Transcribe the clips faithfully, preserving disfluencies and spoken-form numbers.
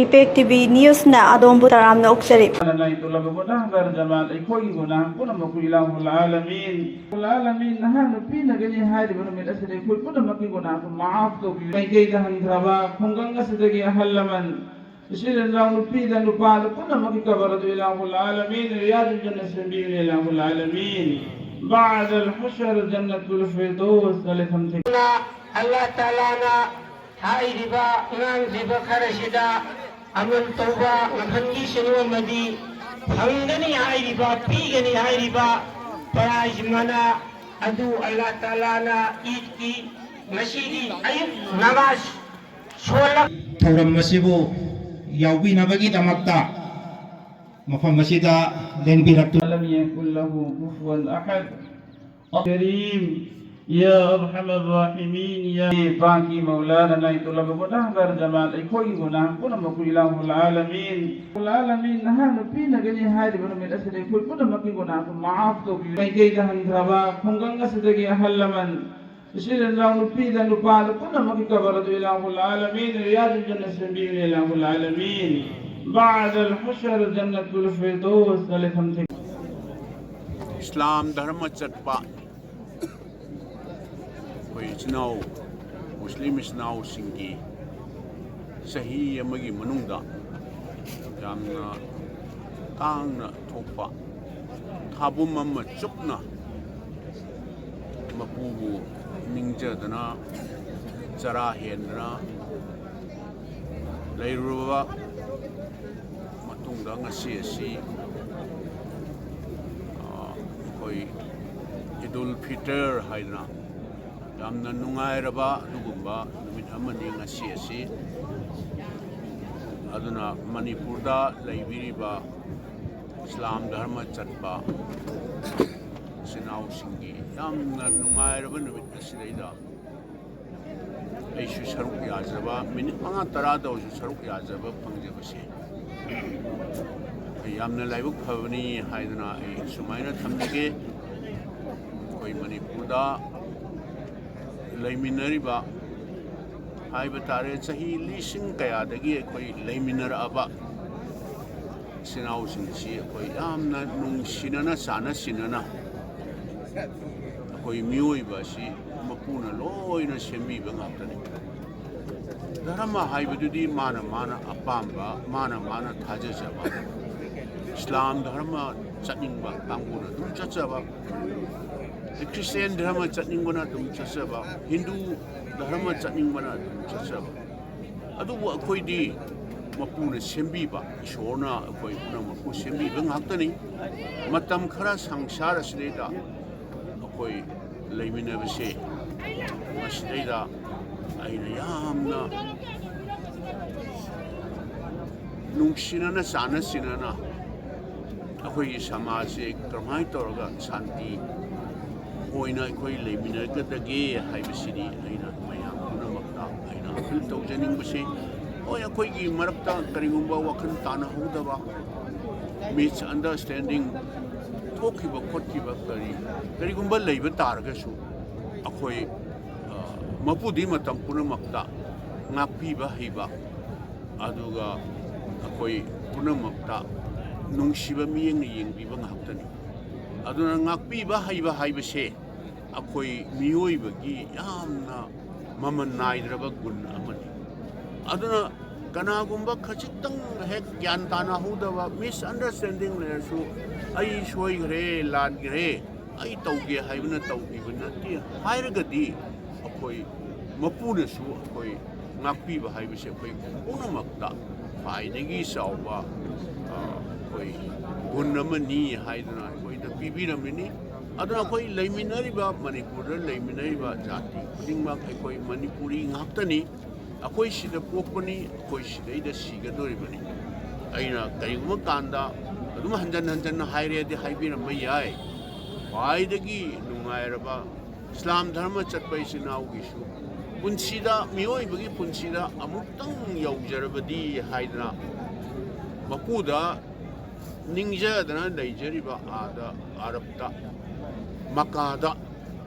Impact TV ꯅ꯭ꯌꯨꯁꯅ ꯑꯗꯣꯝꯕꯨ ꯇꯔꯥꯝꯅ ꯑꯣꯛꯆꯔꯤ꯫ ꯅꯥꯏ ꯇꯨꯜꯂꯕ ꯒꯨꯅꯥꯍꯒꯥꯔ ꯖꯃꯥꯠ, ꯑꯩꯈꯣꯏꯒꯤ ꯒꯨꯅꯥꯍ ꯄꯨꯝꯅꯃꯛꯄꯨ ꯏꯂꯥꯍꯨꯜ ꯑꯥꯂꯃꯤꯟ, ꯏꯂꯥꯍꯨꯜ ꯑꯥꯂꯃꯤꯟ, ꯅꯍꯥꯛꯅ ꯄꯤꯅꯒꯅꯤ ꯍꯥꯏꯔꯤꯕ ꯅꯨꯃꯤꯠ ꯑꯁꯤꯗ ꯑꯩꯈꯣꯏ ꯄꯨꯝꯅꯃꯛꯀꯤ ꯒꯨꯅꯥꯍ ꯃꯥꯐ ꯇꯧꯕꯤꯌꯨ꯫ ꯃꯥꯏꯀꯩꯗ ꯍꯟꯊꯕ ꯈꯨꯡꯒꯪ ꯑꯁꯤꯗꯒꯤ ꯑꯍꯜ ꯂꯃꯟ, ꯏꯆꯤꯜ ꯏꯅꯥꯎ, ꯅꯨꯄꯤꯗ ꯅꯨꯄꯥꯗ ꯄꯨꯝꯅꯃꯛꯀꯤ ꯀꯕꯔ ꯑꯗꯨ ꯏꯂꯥꯍꯨꯜ ꯑꯥꯂꯃꯤꯟ ꯔꯤꯌꯥꯗꯨꯜ ꯖꯟꯅ ꯁꯦꯝꯕꯤꯌꯨ ꯏꯂꯥꯍꯨꯜ ꯑꯥꯂꯃꯤꯟ꯫ ꯕꯥꯗꯜ ꯍꯨꯁꯔ ꯖꯟꯅꯇꯨꯜ ꯐꯤꯔꯗꯧꯁꯇ ꯂꯩꯐꯝ ꯊꯤꯕꯤꯌꯨ꯫ ꯑꯜꯂꯥꯍ ꯇꯥꯂꯥꯅ ꯍꯥꯏꯔꯤꯕ ꯉꯥꯡꯂꯤꯕ ꯈꯔꯁꯤꯗ ꯑꯃꯜ ꯇꯧꯕ ꯉꯝꯍꯟꯈꯤꯁꯅꯨ ꯑꯃꯗꯤ ꯐꯪꯒꯅꯤ ꯍꯥꯏꯔꯤꯕ, ꯄꯤꯒꯅꯤ ꯍꯥꯏꯔꯤꯕ ꯄ꯭ꯔꯥꯏꯖ ꯃꯅꯥ ꯑꯗꯨ ꯑꯜꯂꯥꯍ ꯇꯥꯂꯥꯅ ꯏꯗꯀꯤ ꯉꯁꯤꯒꯤ ꯑꯌꯨꯛ ꯅꯃꯥꯖ ꯁꯣꯜꯂ ꯊꯧꯔꯝ ꯑꯁꯤꯕꯨ ꯌꯥꯎꯕꯤꯅꯕꯒꯤꯗꯃꯛꯇ ꯃꯐꯝ ꯑꯁꯤꯗ ꯂꯦꯡꯕꯤꯔꯛꯇꯨꯅ لم يكن له كفوا أحد. كريم، يا أرحم الراحمين، يا پاکی مولا، نائی طلب گناہگار جماعت، ꯑꯩꯈꯣꯏꯒꯤ ꯒꯨꯅꯥꯍ ꯄꯨꯝꯅꯃꯛꯄꯨ ꯏꯂꯥꯍꯨꯜ ꯑꯥꯂꯃꯤꯟ, ꯏꯂꯥꯍꯨꯜ ꯑꯥꯂꯃꯤꯟ, ꯅꯍꯥꯛꯅ ꯄꯤꯅꯒꯅꯤ ꯍꯥꯏꯔꯤꯕ ꯅꯨꯃꯤꯠ ꯑꯁꯤꯗ ꯑꯩꯈꯣꯏ ꯄꯨꯝꯅꯃꯛꯀꯤ ꯒꯨꯅꯥꯍ ꯃꯥꯐ ꯇꯧꯕꯤꯌꯨ꯫ ꯃꯥꯏꯀꯩꯗ ꯍꯟꯊꯕ ꯈꯨꯡꯒꯪ ꯑꯁꯤꯗꯒꯤ ꯑꯍꯜ ꯂꯃꯟ, ꯏꯆꯤꯜ ꯏꯅꯥꯎ, ꯅꯨꯄꯤꯗ ꯅꯨꯄꯥꯗ ꯄꯨꯝꯅꯃꯛꯀꯤ ꯀꯕꯔ ꯑꯗꯨ ꯏꯂꯥꯍꯨꯜ ꯑꯥꯂꯃꯤꯟ ꯔꯤꯌꯥꯗꯨꯜ ꯖꯟꯅ ꯁꯦꯝꯕꯤꯌꯨ ꯏꯂꯥꯍꯨꯜ ꯑꯥꯂꯃꯤꯟ꯫ ꯕꯥꯗꯜ ꯍꯨꯁꯔ ꯖꯟꯅꯇꯨꯜ ꯐꯤꯔꯗꯧꯁꯇ ꯂꯩꯐꯝ ꯊꯤꯕꯤꯌꯨ꯫ ꯏꯁꯂꯥꯝ ꯙꯔꯃ ꯆꯠꯄ ꯑꯩꯈꯣꯏ ꯏꯆꯤꯟ ꯏꯅꯥꯎ, ꯃꯨꯁꯂꯤꯝ ꯏꯆꯤꯟ ꯏꯅꯥꯎꯁꯤꯡꯒꯤ ꯆꯍꯤ ꯑꯃꯒꯤ ꯃꯅꯨꯡꯗ ꯌꯥꯝꯅ ꯇꯥꯡꯅ ꯊꯣꯛꯄ ꯊꯥꯕꯨꯝ ꯑꯃ ꯆꯨꯞꯅ ꯃꯄꯨꯕꯨ ꯅꯤꯡꯖꯗꯅ ꯆꯔꯥ ꯍꯦꯟꯗꯅ ꯂꯩꯔꯨꯔꯕ ꯃꯇꯨꯡꯗ ꯉꯁꯤ ꯑꯁꯤ, ꯑ, ꯑꯩꯈꯣꯏ ꯏꯗꯨꯜ ꯐꯤꯇꯔ ꯍꯥꯏꯗꯅ ꯌꯥꯝꯅ ꯅꯨꯡꯉꯥꯏꯔꯕ ꯑꯗꯨꯒꯨꯝꯕ ꯅꯨꯃꯤꯠ ꯑꯃꯅꯤ ꯉꯁꯤ ꯑꯁꯤ꯫ ꯑꯗꯨꯅ ꯃꯅꯤꯄꯨꯔꯗ ꯂꯩꯕꯤꯔꯤꯕ ꯏꯁꯂꯥꯝ ꯙꯔꯃ ꯆꯠꯄ ꯏꯆꯤꯟ ꯏꯅꯥꯎꯁꯤꯡꯒꯤ ꯌꯥꯝꯅ ꯅꯨꯡꯉꯥꯏꯔꯕ ꯅꯨꯃꯤꯠ ꯑꯁꯤꯗꯩꯗ ꯑꯩꯁꯨ ꯁꯔꯨꯛ ꯌꯥꯖꯕ, ꯃꯤꯅꯤꯠ ꯃꯉꯥ ꯇꯔꯥꯗ ꯑꯣꯏꯔꯁꯨ ꯁꯔꯨꯛ ꯌꯥꯖꯕ ꯐꯪꯖꯕꯁꯦ ꯑꯩ ꯌꯥꯝꯅ ꯂꯥꯏꯕꯛ ꯐꯕꯅꯤ ꯍꯥꯏꯗꯅ ꯑꯩ ꯁꯨꯃꯥꯏꯅ ꯊꯝꯖꯒꯦ꯫ ꯑꯩꯈꯣꯏ ꯃꯅꯤꯄꯨꯔꯗ ꯂꯩꯃꯤꯟꯅꯔꯤꯕ ꯍꯥꯏꯕ ꯇꯥꯔꯦ, ꯆꯍꯤ ꯂꯤꯁꯤꯡ ꯀꯌꯥꯗꯒꯤ ꯑꯩꯈꯣꯏ ꯂꯩꯃꯤꯟꯅꯔꯛꯑꯕ ꯏꯆꯤꯟ ꯏꯅꯥꯎꯁꯤꯡꯁꯤ ꯑꯩꯈꯣꯏ ꯌꯥꯝꯅ ꯅꯨꯡꯁꯤꯅꯅ ꯆꯥꯟꯅ ꯁꯤꯟꯅꯅ ꯑꯩꯈꯣꯏ ꯃꯤꯑꯣꯏꯕ ꯑꯁꯤ ꯃꯄꯨꯅ ꯂꯣꯏꯅ ꯁꯦꯝꯕꯤꯕ ꯉꯥꯛꯇꯅꯤ꯫ ꯙꯔꯃ ꯍꯥꯏꯕꯗꯨꯗꯤ ꯃꯥꯅ ꯃꯥꯅ ꯑꯄꯥꯝꯕ, ꯃꯥꯅ ꯃꯥꯅ ꯊꯥꯖꯖꯕ꯫ ꯏꯁꯂꯥꯝ ꯙꯔꯃ ꯆꯠꯅꯤꯡꯕ ꯀꯥꯡꯕꯨꯅ ꯑꯗꯨꯝ ꯆꯠꯆꯕ, ꯈ꯭ꯔꯤꯁꯇꯤꯌꯥꯟ ꯙꯔꯃ ꯆꯠꯅꯤꯡꯕꯅ ꯑꯗꯨꯝ ꯆꯠꯆꯕ, ꯍꯤꯟꯗꯨ ꯙꯔꯃ ꯆꯠꯅꯤꯡꯕꯅ ꯑꯗꯨꯝ ꯆꯠꯆꯕ꯫ ꯑꯗꯨꯕꯨ ꯑꯩꯈꯣꯏꯗꯤ ꯃꯄꯨꯅ ꯁꯦꯝꯕꯤꯕ, ꯏꯁꯣꯔꯅ ꯑꯩꯈꯣꯏ ꯄꯨꯝꯅꯃꯛꯄꯨ ꯁꯦꯝꯕꯤꯕ ꯉꯥꯛꯇꯅꯤ꯫ ꯃꯇꯝ ꯈꯔ ꯁꯪꯁꯥꯔ ꯑꯁꯤꯗꯩꯗ ꯑꯩꯈꯣꯏ ꯂꯩꯃꯤꯟꯅꯕꯁꯦ, ꯃꯁꯤꯗꯩꯗ ꯑꯩꯅ ꯌꯥꯝꯅ ꯅꯨꯡꯁꯤꯅꯅ ꯆꯥꯟꯅ ꯁꯤꯟꯅꯅ ꯑꯩꯈꯣꯏꯒꯤ ꯁꯃꯥꯖꯁꯦ ꯀꯔꯝꯍꯥꯏꯅ ꯇꯧꯔꯒ ꯁꯥꯟꯇꯤ ꯑꯣꯏꯅ ꯑꯩꯈꯣꯏ ꯂꯩꯃꯤꯟꯅꯒꯗꯒꯦ ꯍꯥꯏꯕꯁꯤꯗꯤ ꯑꯩꯅ ꯃꯌꯥꯝ ꯄꯨꯝꯅꯃꯛꯇ ꯑꯩꯅ ꯑꯄꯤꯜ ꯇꯧꯖꯅꯤꯡꯕꯁꯤ, ꯍꯣꯏ, ꯑꯩꯈꯣꯏꯒꯤ ꯃꯔꯛꯇ ꯀꯔꯤꯒꯨꯝꯕ ꯋꯥꯈꯜ ꯇꯥꯅꯍꯧꯗꯕ, ꯃꯤꯁꯑꯟꯗꯔꯁꯇꯦꯟꯗꯤꯡ ꯊꯣꯛꯈꯤꯕ ꯈꯣꯠꯈꯤꯕ ꯀꯔꯤ, ꯀꯔꯤꯒꯨꯝꯕ ꯂꯩꯕ ꯇꯥꯔꯒꯁꯨ, ꯑꯩꯈꯣꯏ, ꯑ, ꯃꯄꯨꯗꯤ ꯃꯇꯝ ꯄꯨꯝꯅꯃꯛꯇ ꯉꯥꯛꯄꯤꯕ ꯍꯩꯕ, ꯑꯗꯨꯒ ꯑꯩꯈꯣꯏ ꯄꯨꯝꯅꯃꯛꯇ ꯅꯨꯡꯁꯤꯕ ꯃꯤꯠꯌꯦꯡꯅ ꯌꯦꯡꯕꯤꯕ ꯉꯥꯛꯇꯅꯤ꯫ ꯑꯗꯨꯅ ꯉꯥꯛꯄꯤꯕ ꯍꯩꯕ ꯍꯥꯏꯕꯁꯦ ꯑꯩꯈꯣꯏ ꯃꯤꯑꯣꯏꯕꯒꯤ ꯌꯥꯝꯅ ꯃꯃꯜ ꯅꯥꯏꯗ꯭ꯔꯕ ꯒꯨꯟ ꯑꯃꯅꯤ꯫ ꯑꯗꯨꯅ ꯀꯅꯥꯒꯨꯝꯕ ꯈꯖꯤꯛꯇꯪ ꯍꯦꯛ ꯒ꯭ꯌꯥꯟ ꯇꯥꯅꯍꯧꯗꯕ, ꯃꯤꯁꯑꯟꯗꯔꯁꯇꯦꯟꯗꯤꯡ ꯂꯩꯔꯁꯨ, "ꯑꯩ ꯁꯣꯏꯈ꯭ꯔꯦ, ꯂꯥꯟꯈ꯭ꯔꯦ, ꯑꯩ ꯇꯧꯒꯦ" ꯍꯥꯏꯕꯅ ꯇꯧꯈꯤꯕ ꯅꯠꯇꯦ ꯍꯥꯏꯔꯒꯗꯤ, ꯑꯩꯈꯣꯏ ꯃꯄꯨꯅꯁꯨ ꯑꯩꯈꯣꯏ ꯉꯥꯛꯄꯤꯕ ꯍꯥꯏꯕꯁꯦ ꯑꯩꯈꯣꯏ ꯄꯨꯝꯅꯃꯛꯇ ꯈ꯭ꯋꯥꯏꯗꯒꯤ ꯆꯥꯎꯕ, ꯑ, ꯑꯩꯈꯣꯏ ꯒꯨꯟ ꯑꯃꯅꯤ ꯍꯥꯏꯗꯨꯅ ꯑꯩꯈꯣꯏꯗ ꯄꯤꯕꯤꯔꯝꯃꯤꯅꯤ꯫ ꯑꯗꯨꯅ ꯑꯩꯈꯣꯏ ꯂꯩꯃꯤꯟꯅꯔꯤꯕ, ꯃꯅꯤꯄꯨꯔꯗ ꯂꯩꯃꯤꯟꯅꯔꯤꯕ ꯖꯥꯇꯤ ꯈꯨꯗꯤꯡꯃꯛ ꯑꯩꯈꯣꯏ ꯃꯅꯤꯄꯨꯔꯤ ꯉꯥꯛꯇꯅꯤ꯫ ꯑꯩꯈꯣꯏ ꯁꯤꯗ ꯄꯣꯛꯄꯅꯤ, ꯑꯩꯈꯣꯏ ꯁꯤꯗꯩꯗ ꯁꯤꯒꯗꯧꯔꯤꯕꯅꯤ꯫ ꯑꯩꯅ ꯀꯔꯤꯒꯨꯝꯕ ꯀꯥꯟꯗ ꯑꯗꯨꯝ ꯍꯟꯖꯟ ꯍꯟꯖꯟꯅ ꯍꯥꯏꯔꯦꯗꯤ ꯍꯥꯏꯕꯤꯔꯝꯕ ꯌꯥꯏ꯫ ꯈ꯭ꯋꯥꯏꯗꯒꯤ ꯅꯨꯡꯉꯥꯏꯔꯕ ꯏꯁꯂꯥꯝ ꯙꯔꯃ ꯆꯠꯄ ꯏꯆꯤꯟ ꯏꯅꯥꯎꯒꯤꯁꯨ ꯄꯨꯟꯁꯤꯗ, ꯃꯤꯑꯣꯏꯕꯒꯤ ꯄꯨꯟꯁꯤꯗ ꯑꯃꯨꯛꯇꯪ ꯌꯧꯖꯔꯕꯗꯤ ꯍꯥꯏꯗꯅ ꯃꯄꯨꯗ ꯅꯤꯡꯖꯗꯅ ꯂꯩꯖꯔꯤꯕ ꯑꯥꯗ ꯑꯔꯕꯇ, ꯃꯀꯥꯗ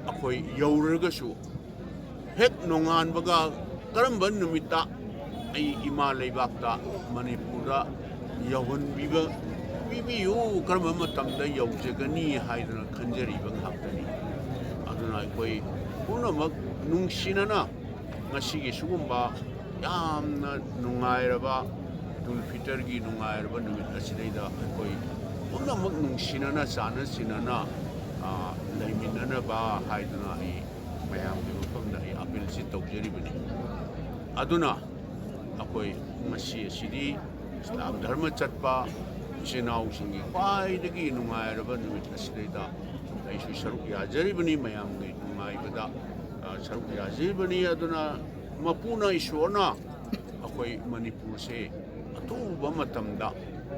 ꯑꯩꯈꯣꯏ ꯌꯧꯔꯒꯁꯨ, ꯍꯦꯛ ꯅꯣꯡꯉꯥꯟꯕꯒ ꯀꯔꯝꯕ ꯅꯨꯃꯤꯠꯇ ꯑꯩ ꯏꯃꯥ ꯂꯩꯕꯥꯛꯇ, ꯃꯅꯤꯄꯨꯔꯗ ꯌꯧꯍꯟꯕꯤꯕ, ꯄꯤꯕꯤꯌꯨ, ꯀꯔꯝꯕ ꯃꯇꯝꯗ ꯌꯧꯖꯒꯅꯤ ꯍꯥꯏꯗꯅ ꯈꯟꯖꯔꯤꯕ ꯉꯥꯛꯇꯅꯤ꯫ ꯑꯗꯨꯅ ꯑꯩꯈꯣꯏ ꯄꯨꯝꯅꯃꯛ ꯅꯨꯡꯁꯤꯅꯅ ꯉꯁꯤꯒꯤ ꯁꯤꯒꯨꯝꯕ ꯌꯥꯝꯅ ꯅꯨꯡꯉꯥꯏꯔꯕ ꯏꯗꯨꯜ ꯐꯤꯇꯔꯒꯤ ꯅꯨꯡꯉꯥꯏꯔꯕ ꯅꯨꯃꯤꯠ ꯑꯁꯤꯗꯩꯗ ꯑꯩꯈꯣꯏ ꯄꯨꯝꯅꯃꯛ ꯅꯨꯡꯁꯤꯅꯅ ꯆꯥꯟꯅ ꯆꯤꯟꯅꯅ, ꯑ, ꯂꯩꯃꯤꯟꯅꯅꯕ ꯍꯥꯏꯗꯨꯅ ꯑꯩ ꯃꯌꯥꯝꯒꯤ ꯃꯐꯝꯗ ꯑꯩ ꯑꯥꯄꯤꯜꯁꯤ ꯇꯧꯖꯔꯤꯕꯅꯤ꯫ ꯑꯗꯨꯅ ꯑꯩꯈꯣꯏ ꯉꯁꯤ ꯑꯁꯤꯗꯤ ꯏꯁꯂꯥꯝ ꯙꯔꯃ ꯆꯠꯄ ꯏꯆꯤꯟ ꯏꯅꯥꯎꯁꯤꯡꯒꯤ ꯈ꯭ꯋꯥꯏꯗꯒꯤ ꯅꯨꯡꯉꯥꯏꯔꯕ ꯅꯨꯃꯤꯠ ꯑꯁꯤꯗꯩꯗ ꯑꯩꯁꯨ ꯁꯔꯨꯛ ꯌꯥꯖꯔꯤꯕꯅꯤ, ꯃꯌꯥꯝꯒꯤ ꯅꯨꯡꯉꯥꯏꯕꯗ, ꯑ, ꯁꯔꯨꯛ ꯌꯥꯖꯔꯤꯕꯅꯤ꯫ ꯑꯗꯨꯅ ꯃꯄꯨꯅ ꯏꯁꯣꯔꯅ ꯑꯩꯈꯣꯏ ꯃꯅꯤꯄꯨꯔꯁꯦ ꯑꯊꯨꯕ ꯃꯇꯝꯗ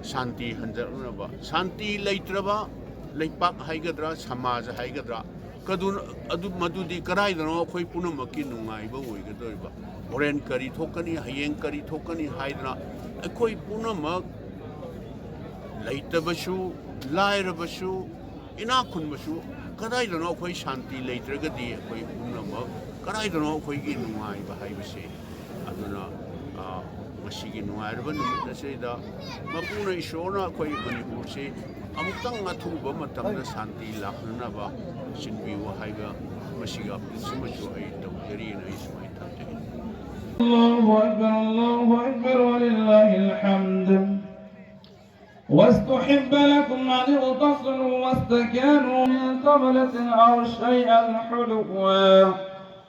ꯁꯥꯟꯇꯤ ꯍꯟꯖꯔꯛꯅꯕ, ꯁꯥꯟꯇꯤ ꯂꯩꯇ꯭ꯔꯕ ꯂꯩꯄꯥꯛ ꯍꯥꯏꯒꯗ꯭ꯔꯥ, ꯁꯃꯥꯖ ꯍꯥꯏꯒꯗ꯭ꯔꯥ, ꯀꯗꯨ-, ꯑꯗꯨ, ꯃꯗꯨꯗꯤ ꯀꯗꯥꯏꯗꯅꯣ ꯑꯩꯈꯣꯏ ꯄꯨꯝꯅꯃꯛꯀꯤ ꯅꯨꯡꯉꯥꯏꯕ ꯑꯣꯏꯒꯗꯧꯔꯤꯕ? ꯍꯣꯔꯦꯟ ꯀꯔꯤ ꯊꯣꯛꯀꯅꯤ, ꯍꯌꯦꯡ ꯀꯔꯤ ꯊꯣꯛꯀꯅꯤ ꯍꯥꯏꯗꯅ ꯑꯩꯈꯣꯏ ꯄꯨꯝꯅꯃꯛ, ꯂꯩꯇꯕꯁꯨ, ꯂꯥꯏꯔꯕꯁꯨ, ꯏꯅꯥꯛ ꯈꯨꯟꯕꯁꯨ, ꯀꯗꯥꯏꯗꯅꯣ ꯑꯩꯈꯣꯏ ꯁꯥꯟꯇꯤ ꯂꯩꯇ꯭ꯔꯒꯗꯤ ꯑꯩꯈꯣꯏ ꯄꯨꯝꯅꯃꯛ ꯀꯗꯥꯏꯗꯅꯣ ꯑꯩꯈꯣꯏꯒꯤ ꯅꯨꯡꯉꯥꯏꯕ ꯍꯥꯏꯕꯁꯦ? ꯑꯗꯨꯅ, ꯑ, ꯉꯁꯤꯒꯤ ꯅꯨꯡꯉꯥꯏꯔꯕ ꯅꯨꯃꯤꯠ ꯑꯁꯤꯗ ꯃꯄꯨꯅ ꯏꯁꯣꯔꯅ ꯑꯩꯈꯣꯏ ꯃꯅꯤꯄꯨꯔꯁꯤ ꯑꯃꯨꯛꯇꯪ ꯑꯊꯨꯕ ꯃꯇꯝꯗ ꯁꯥꯟꯇꯤ ꯂꯥꯛꯅꯅꯕ ꯁꯤꯟꯕꯤꯌꯨ ꯍꯥꯏꯕ ꯃꯁꯤꯒꯤ ꯑꯄꯤꯜꯁꯤꯃꯁꯨ ꯑꯩ ꯇꯧꯖꯔꯤꯅ ꯑꯩ ꯁꯨꯃꯥꯏꯅ ꯊꯝꯖꯒꯦ꯫ الله أكبر، الله أكبر، ولله الحمد. واستحب لكم أن اغتسلوا واستكانوا من قبلة أو شيئا حلوا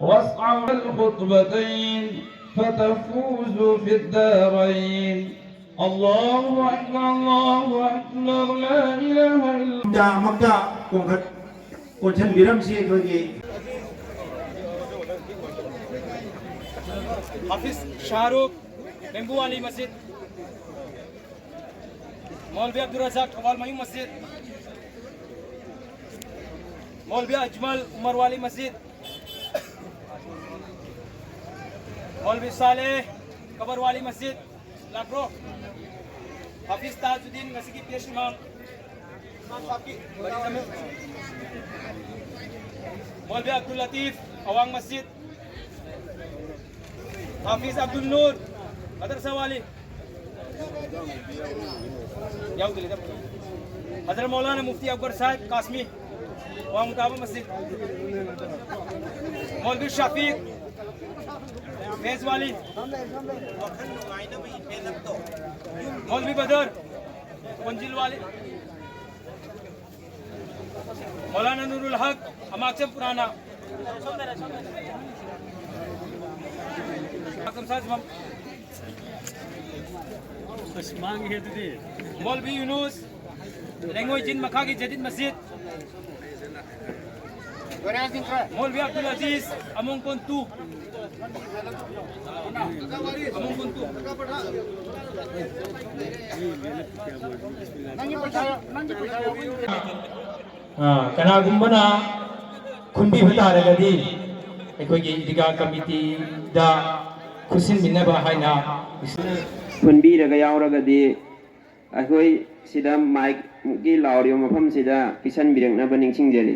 واسعوا الخطبتين فتفوزوا في الدارين. الله أكبر، الله أكبر، لا إله إلا الله. ꯃꯛꯇ ꯀꯣꯟꯈꯠ-, ꯀꯣꯟꯁꯤꯟꯕꯤꯔꯝꯁꯤ ꯑꯩꯈꯣꯏꯒꯤ ꯍꯥꯐꯤꯖ ꯁꯥꯍꯔꯨꯈ, ꯕꯦꯝꯕꯨ ꯋꯥꯂꯤ ꯃꯁꯖꯤꯗ꯫ ꯃꯧꯂꯚꯤ ꯑꯕꯗꯨꯜ ꯔꯖꯥꯛ, ꯊꯧꯕꯥꯜ ꯃꯌꯨꯝ ꯃꯁꯖꯤꯗ꯫ ꯃꯧꯂꯚꯤ ꯑꯖꯃꯜ, ꯎꯃꯔ ꯋꯥꯂꯤ ꯃꯁꯖꯤꯗ꯫ ꯃꯧꯂꯚꯤ ꯁꯥꯂꯦꯍ, ꯀꯕꯔ ꯋꯥꯂꯤ ꯃꯁꯖꯤꯗ꯫ ꯂꯥꯛꯄ꯭ꯔꯣ? ꯍꯥꯐꯤꯖ ꯇꯥꯖꯨꯗꯤꯟ, ꯉꯁꯤꯒꯤ ꯕꯦꯁ ꯏꯃꯥꯝ꯫ ꯃꯧꯂꯚꯤ ꯑꯕꯗꯨꯜ ꯂꯇꯤꯐ, ꯑꯋꯥꯡ ꯃꯁꯖꯤꯗ꯫ ꯍꯥꯐꯤꯖ ꯑꯕꯗꯨꯜ ꯅꯨꯔ, ꯃꯗꯔꯁꯥ ꯋꯥꯂꯤ꯫ ꯌꯥꯎꯗ꯭ꯔꯤꯗ꯫ ꯍꯖꯔꯠ ꯃꯧꯂꯥꯅꯥ ꯃꯨꯐꯇꯤ ꯑꯛꯕꯔ ꯁꯥꯍꯦꯕ ꯀꯥꯁꯃꯤ, ꯋꯥꯡꯃ ꯇꯥꯕ ꯃꯁꯖꯤꯗ꯫ ꯃꯧꯂꯚꯤ ꯁꯥꯐꯤꯛ, ꯐꯦꯖ ꯋꯥꯂꯤ꯫ ꯃꯧꯂꯚꯤ ꯕꯗꯔ, ꯀꯣꯟꯖꯤꯜ ꯋꯥꯂꯤ꯫ ꯃꯧꯂꯥꯅꯥ ꯅꯨꯔꯨꯜ ꯍꯛ, ꯑꯃꯥꯛꯆꯝ ꯄꯨꯔꯥꯅꯥ꯫ ꯑꯃꯥꯛꯆꯝ ꯁꯥꯖꯃꯝ꯫ ꯑꯁ, ꯃꯥꯡꯉꯦ ꯑꯗꯨꯗꯤ꯫ ꯃꯧꯂꯚꯤ ꯌꯨꯅꯨꯁ, ꯂꯩꯉꯣꯏꯖꯤꯟ ꯃꯈꯥꯒꯤ ꯖꯗꯤꯗ ꯃꯁꯖꯤꯗ꯫ ꯃꯧꯂꯚꯤ ꯑꯕꯗꯨꯜ ꯑꯖꯤꯖ, ꯑꯃꯣꯡꯀꯣꯟ ꯇꯨ꯫ ꯑꯃꯣꯡꯀꯣꯟ ꯇꯨ꯫ ꯑ, ꯀꯅꯥꯒꯨꯝꯕꯅ ꯈꯨꯟꯕꯤꯕ ꯇꯥꯔꯒꯗꯤ ꯑꯩꯈꯣꯏꯒꯤ ꯏꯗꯤꯒꯥ ꯀꯃꯤꯇꯤꯗ ꯈꯨꯠꯁꯤꯟꯃꯤꯟꯅꯕ ꯍꯥꯏꯅ ꯈꯨꯟꯕꯤꯔꯒ ꯌꯥꯎꯔꯒꯗꯤ ꯑꯩꯈꯣꯏ ꯁꯤꯗ ꯃꯥꯏꯛꯀꯤ ꯂꯥꯎꯔꯤꯕ ꯃꯐꯝꯁꯤꯗ ꯄꯤꯁꯟꯕꯤꯔꯛꯅꯕ ꯅꯤꯡꯁꯤꯡꯖꯔꯤ꯫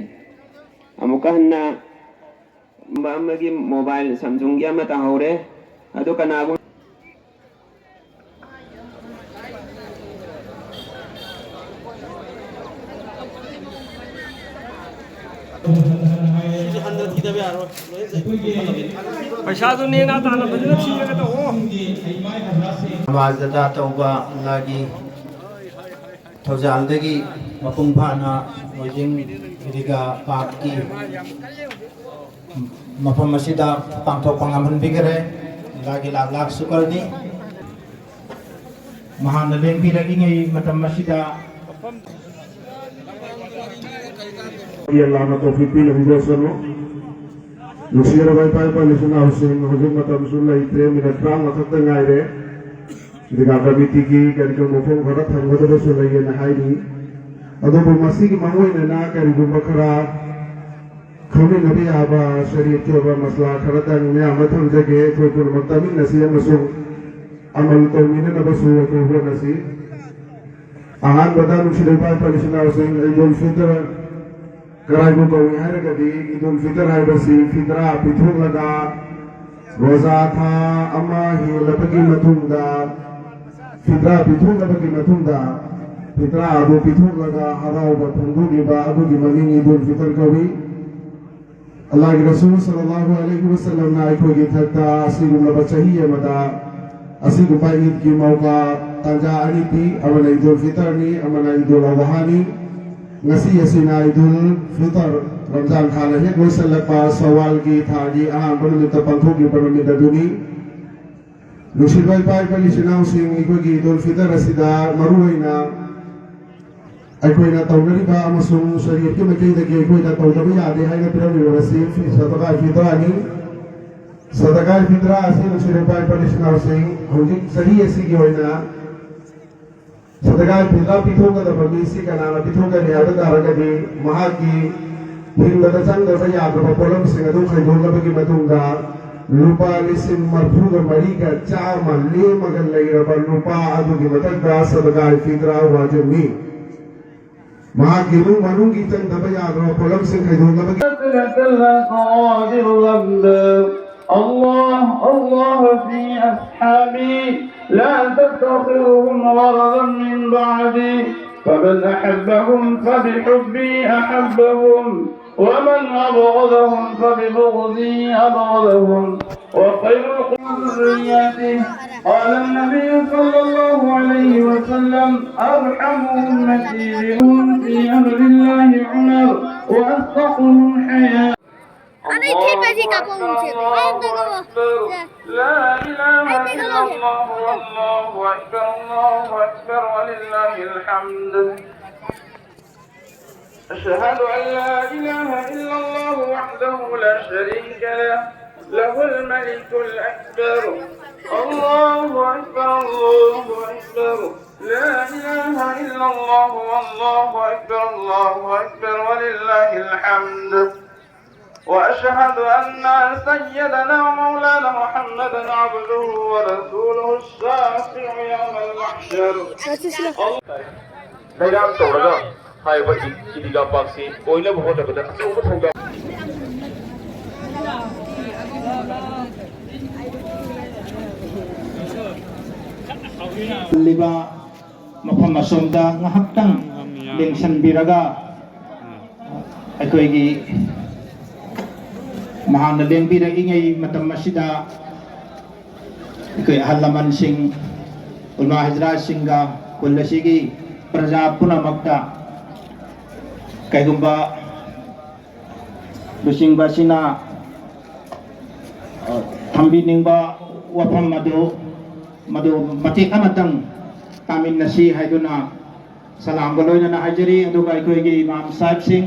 ꯑꯃꯨꯛꯀ ꯍꯟꯅ ꯑꯃꯒꯤ ꯃꯣꯕꯥꯏꯜ ꯁꯝꯁꯨꯡꯒꯤ ꯑꯃ ꯇꯥꯍꯧꯔꯦ꯫ ꯑꯗꯣ ꯀꯅꯥꯒꯨꯝ- ꯄꯩꯁꯥꯗꯨ ꯅꯦꯅꯥ ꯇꯥꯅ ꯐꯖꯅ ꯊꯤꯔꯒ ꯇꯧꯑꯣ꯫ ꯅꯃꯥꯖ ꯑꯗꯥ ꯇꯧꯕ ꯑꯜꯂꯥꯒꯤ ꯊꯧꯖꯥꯜꯗꯒꯤ ꯃꯄꯨꯡ ꯐꯥꯅ ꯃꯣꯏꯖꯤꯡ ꯏꯗꯤꯒꯥ ꯄꯥꯔꯛꯀꯤ ꯃꯐꯝ ꯑꯁꯤꯗ ꯄꯥꯡꯊꯣꯛꯄ ꯉꯝꯍꯟꯕꯤꯈꯔꯦ꯫ ꯑꯜꯂꯥꯒꯤ ꯂꯥꯛ ꯂꯥꯛ ꯁꯨꯀꯔꯅꯤ꯫ ꯃꯍꯥꯛꯅ ꯂꯦꯡꯕꯤꯔꯛꯂꯤꯉꯩ ꯃꯇꯝ ꯑꯁꯤꯗ ꯑꯜꯂꯥꯅ ꯇꯧꯐꯤꯛ ꯄꯤꯅꯕꯤꯔꯁꯅꯨ꯫ ꯅꯨꯡꯁꯤꯔꯕ ꯏꯄꯥ ꯏꯄꯥ ꯏꯆꯤꯟ ꯏꯅꯥꯎꯁꯤꯡ, ꯍꯧꯖꯤꯛ ꯃꯇꯝꯁꯨ ꯂꯩꯇ꯭ꯔꯦ, ꯃꯤꯅꯠ ꯇꯔꯥꯃꯉꯥ ꯈꯛꯇ ꯉꯥꯏꯔꯦ꯫ ꯏꯗꯤꯒꯥ ꯀꯃꯤꯇꯤꯒꯤ ꯀꯔꯤꯒꯨꯝꯕ ꯐꯣꯝ ꯈꯔ ꯊꯝꯒꯗꯕꯁꯨ ꯂꯩꯌꯦꯅ ꯍꯥꯏꯔꯤ꯫ ꯑꯗꯨꯕꯨ ꯃꯁꯤꯒꯤ ꯃꯔꯨꯑꯣꯏꯅꯅ ꯀꯔꯤꯒꯨꯝꯕ ꯈꯔ ꯈꯪꯃꯤꯟꯅꯕ ꯌꯥꯕ ꯁꯔꯤꯌꯠꯀꯤ ꯑꯣꯏꯕ ꯃꯁꯂꯥ ꯈꯔꯇꯪ ꯃꯌꯥꯝ ꯑꯃ ꯊꯝꯖꯒꯦ꯫ ꯑꯩꯈꯣꯏ ꯄꯨꯝꯅꯃꯛ ꯇꯥꯃꯤꯟꯅꯁꯤ ꯑꯃꯁꯨꯡ ꯑꯃꯜ ꯇꯧꯃꯤꯟꯅꯅꯕꯁꯨ ꯑꯩꯈꯣꯏ ꯍꯣꯠꯅꯁꯤ꯫ ꯑꯍꯥꯟꯕꯗ ꯅꯨꯡꯁꯤꯔꯕ ꯏꯄꯥ ꯏꯆꯤꯟ ꯏꯅꯥꯎꯁꯤꯡ, ꯏꯗꯨꯜ ꯐꯤꯇꯔ ꯀꯔꯥꯏꯕꯨ ꯀꯧꯏ ꯍꯥꯏꯔꯒꯗꯤ, ꯏꯗꯨꯜ ꯐꯤꯇꯔ ꯍꯥꯏꯕꯁꯤ ꯐꯤꯇ꯭ꯔꯥ ꯄꯤꯊꯣꯛꯂꯒ ꯔꯣꯖꯥ ꯊꯥ ꯑꯃ ꯍꯦꯜꯂꯕꯒꯤ ꯃꯇꯨꯡꯗ, ꯐꯤꯇ꯭ꯔꯥ ꯄꯤꯊꯣꯛꯂꯕꯒꯤ ꯃꯇꯨꯡꯗ, ꯐꯤꯇ꯭ꯔꯥ ꯑꯗꯨ ꯄꯤꯊꯣꯛꯂꯒ ꯍꯔꯥꯎꯕ ꯐꯣꯡꯗꯣꯛꯂꯤꯕ ꯑꯗꯨꯒꯤ ꯃꯃꯤꯡ ꯏꯗꯨꯜ ꯐꯤꯇꯔ ꯀꯧꯏ꯫ ꯑꯜꯂꯥꯍꯒꯤ ꯔꯁꯨꯜ ꯁꯜꯂꯜꯂꯥꯍꯨ ꯑꯂꯩꯍꯤ ꯋꯁꯜꯂꯝꯅ ꯑꯩꯈꯣꯏꯒꯤ ꯊꯛꯇ ꯑꯁꯤꯒꯨꯝꯂꯕ ꯆꯍꯤ ꯑꯃꯗ ꯑꯁꯤꯒꯨꯝꯕ ꯏꯗꯀꯤ ꯃꯧꯀꯥ ꯇꯥꯟꯖꯥ ꯑꯅꯤ ꯄꯤ, ꯑꯃꯅ ꯏꯗꯨꯜ ꯐꯤꯇꯔꯅꯤ, ꯑꯃꯅ ꯏꯗꯨꯜ ꯑꯗꯍꯥꯅꯤ꯫ ꯉꯁꯤ ꯑꯁꯤꯅ ꯏꯗꯨꯜ ꯐꯤꯇꯔ, ꯔꯝꯖꯥꯟ ꯊꯥꯅ ꯍꯦꯛ ꯂꯣꯏꯁꯤꯜꯂꯛꯄ ꯁꯋꯥꯜꯒꯤ ꯊꯥꯒꯤ ꯑꯍꯥꯟꯕ ꯅꯨꯃꯤꯠꯇ ꯄꯥꯡꯊꯣꯛꯂꯤꯕ ꯅꯨꯃꯤꯠ ꯑꯗꯨꯅꯤ꯫ ꯅꯨꯡꯁꯤꯕ ꯏꯄꯥ ꯏꯄꯥ ꯏꯆꯤꯟ ꯏꯅꯥꯎꯁꯤꯡ, ꯑꯩꯈꯣꯏꯒꯤ ꯏꯗꯨꯜ ꯐꯤꯇꯔ ꯑꯁꯤꯗ ꯃꯔꯨꯑꯣꯏꯅ ꯑꯩꯈꯣꯏꯅ ꯇꯧꯅꯔꯤꯕ ꯑꯃꯁꯨꯡ ꯁꯔꯤꯌꯠꯀꯤ ꯃꯥꯏꯀꯩꯗꯒꯤ ꯑꯩꯈꯣꯏꯗ ꯇꯧꯗꯕ ꯌꯥꯗꯦ ꯍꯥꯏꯅ ꯄꯤꯔꯝꯂꯤꯕ ꯑꯁꯤ ꯁꯗꯀꯥ ꯐꯤꯇ꯭ꯔꯥꯅꯤ꯫ ꯁꯗꯀꯥ ꯐꯤꯇ꯭ꯔꯥ ꯑꯁꯤ ꯅꯨꯡꯁꯤꯔꯕ ꯏꯄꯥ ꯏꯆꯤꯟ ꯏꯅꯥꯎꯁꯤꯡ, ꯍꯧꯖꯤꯛ ꯆꯍꯤ ꯑꯁꯤꯒꯤ ꯑꯣꯏꯅ ꯁꯗꯀꯥ ꯐꯤꯇ꯭ꯔꯥ ꯄꯤꯊꯣꯛꯀꯗꯕ ꯃꯤꯁꯤ ꯀꯅꯥꯅ ꯄꯤꯊꯣꯛꯀꯅꯤ ꯍꯥꯏꯕ ꯇꯥꯔꯒꯗꯤ, ꯃꯍꯥꯛꯀꯤ ꯍꯤꯡꯕꯗ ꯆꯪꯗꯕ ꯌꯥꯗ꯭ꯔꯕ ꯄꯣꯠꯂꯝꯁꯤꯡ ꯑꯗꯨ ꯈꯥꯏꯗꯣꯛꯂꯕꯒꯤ ꯃꯇꯨꯡꯗ, ꯂꯨꯄꯥ ꯂꯤꯁꯤꯡ ꯃꯔꯤꯐꯨꯒ ꯃꯔꯤꯒ ꯆꯥꯝꯃ ꯂꯦꯝꯃꯒ ꯂꯩꯔꯕ ꯅꯨꯄꯥ ꯑꯗꯨꯒꯤ ꯃꯊꯛꯇ ꯁꯗꯀꯥ ꯐꯤꯇ꯭ꯔꯥ ꯋꯥꯖꯕꯅꯤ꯫ ꯃꯍꯥꯛꯀꯤ ꯏꯃꯨꯡ ꯃꯅꯨꯡꯒꯤ ꯆꯪꯗꯕ ꯌꯥꯗ꯭ꯔꯕ ꯄꯣꯠꯂꯝꯁꯤꯡ ꯈꯥꯏꯗꯣꯛꯅꯕꯒꯤ الله، الله في أصحابي، لا تتخذهم غرضا من بعدي، فمن أحبهم فبحبي أحبهم، ومن أبغضهم فببغضي أبغضهم. وخير القرون ذرياتي. قال النبي صلى الله عليه وسلم: أرحم أمتي بهم في أمر الله عمر، وأصدقهم حياء. الله أكبر، الله أكبر. لا إله إلا الله، الله أكبر، الله أكبر، ولله الحمد. أشهد أن لا إله إلا الله وحده لا شريك له، له الملك الأكبر. الله أكبر، الله أكبر. لا إله إلا الله، والله أكبر، الله أكبر، ولله الحمد. وأشهد أن سيدنا ومولانا محمدا عبده ورسوله الشافع يوم المحشر. ꯂꯩꯔꯥꯡ ꯇꯧꯔꯒ ꯍꯥꯏꯔꯤꯕ ꯏꯗꯤꯒꯥ ꯄꯥꯔꯛꯁꯤ ꯑꯣꯏꯅꯕ ꯍꯣꯠꯅꯕꯗ ꯑꯆꯧꯕ ꯊꯧꯗꯥꯡ ꯂꯤꯕ ꯃꯐꯝ ꯑꯁꯣꯝꯗ ꯉꯥꯏꯍꯥꯛꯇꯪ ꯂꯦꯡꯁꯟꯕꯤꯔꯒ ꯑꯩꯈꯣꯏꯒꯤ ꯃꯍꯥꯛꯅ ꯂꯦꯡꯕꯤꯔꯛꯏꯉꯩ ꯃꯇꯝ ꯑꯁꯤꯗ ꯑꯩꯈꯣꯏ ꯑꯍꯜ ꯂꯃꯟꯁꯤꯡ, ꯎꯂꯃꯥ ꯍꯖꯔꯥꯠꯁꯤꯡꯒ ꯈꯨꯜ ꯑꯁꯤꯒꯤ ꯄ꯭ꯔꯖꯥ ꯄꯨꯝꯅꯃꯛꯇ ꯀꯩꯒꯨꯝꯕ ꯂꯨꯆꯤꯡꯕ ꯑꯁꯤꯅ, ꯑ, ꯊꯝꯕꯤꯅꯤꯡꯕ ꯋꯥꯐꯝ ꯑꯗꯨ, ꯃꯗꯨ ꯃꯇꯦꯛ ꯑꯃꯇꯪ ꯇꯥꯃꯤꯟꯅꯁꯤ ꯍꯥꯏꯗꯨꯅ ꯁꯂꯥꯝꯒ ꯂꯣꯏꯅꯅ ꯍꯥꯏꯖꯔꯤ꯫ ꯑꯗꯨꯒ ꯑꯩꯈꯣꯏꯒꯤ ꯏꯃꯥꯝ ꯁꯥꯍꯤꯕꯁꯤꯡ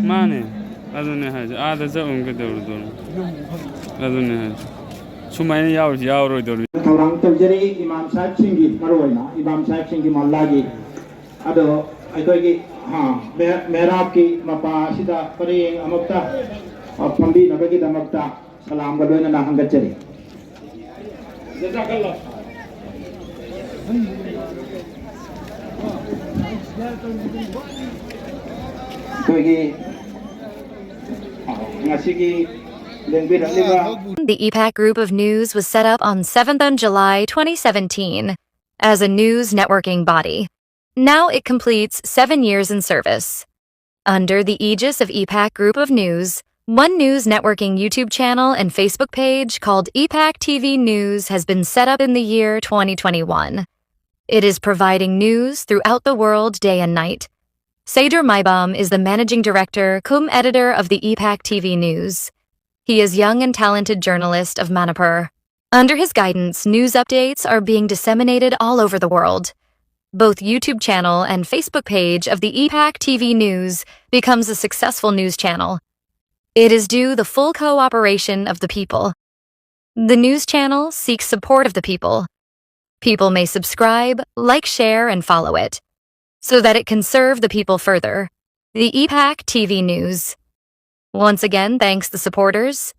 ꯃꯥꯅꯦ꯫ ꯑꯗꯨꯅꯦ ꯍꯥꯏꯁꯦ꯫ ꯑꯥꯗ ꯆꯠꯂꯨꯅ ꯀꯩꯗꯧꯔꯨꯗꯣꯏꯅꯣ? ꯑꯗꯨꯅꯦ ꯍꯥꯏꯁꯦ꯫ ꯁꯨꯃꯥꯏꯅ ꯌꯥꯎꯔꯤꯁꯤ ꯌꯥꯎꯔꯣꯏꯗꯧꯔꯤ꯫ ꯊꯧꯔꯥꯡ ꯇꯧꯖꯔꯤ ꯏꯃꯥꯝ ꯁꯥꯍꯤꯕꯁꯤꯡꯒꯤ, ꯃꯔꯨꯑꯣꯏꯅ ꯏꯃꯥꯝ ꯁꯥꯍꯤꯕꯁꯤꯡꯒꯤ ꯃꯜꯂꯥꯒꯤ꯫ ꯑꯗꯣ ꯑꯩꯈꯣꯏꯒꯤ, ꯍꯥ, ꯃꯦ-, ꯃꯦꯍꯔꯥꯕꯀꯤ ꯃꯄꯥ ꯑꯁꯤꯗ ꯄꯔꯦꯡ ꯑꯃꯨꯛꯇ, ꯑ, ꯐꯝꯕꯤꯅꯕꯒꯤꯗꯃꯛꯇ ꯁꯂꯥꯝꯒ ꯂꯣꯏꯅꯅ ꯍꯪꯒꯠꯆꯔꯤ꯫ ꯑꯩꯈꯣꯏꯒꯤ ꯉꯁꯤꯒꯤ ꯂꯦꯡꯕꯤꯔꯛꯂꯤꯕ The E PAC Group of News was set up on seventh of July twenty seventeen as a news networking body. Now it completes seven years in service. Under the aegis of E PAC Group of News, One News Networking YouTube channel and Facebook page called E PAC T V News has been set up in the year twenty twenty-one. It is providing news throughout the world day and night. Seydour Maibam is the managing director cum editor of the E PAC T V News. He is young and talented journalist of Manipur. Under his guidance, news updates are being disseminated all over the world. Both YouTube channel and Facebook page of the E PAC T V News becomes a successful news channel. It is due the full cooperation of the people. The news channel seeks support of the people. People may subscribe, like, share, and follow it so that it can serve the people further. The E PAC T V News once again thanks the supporters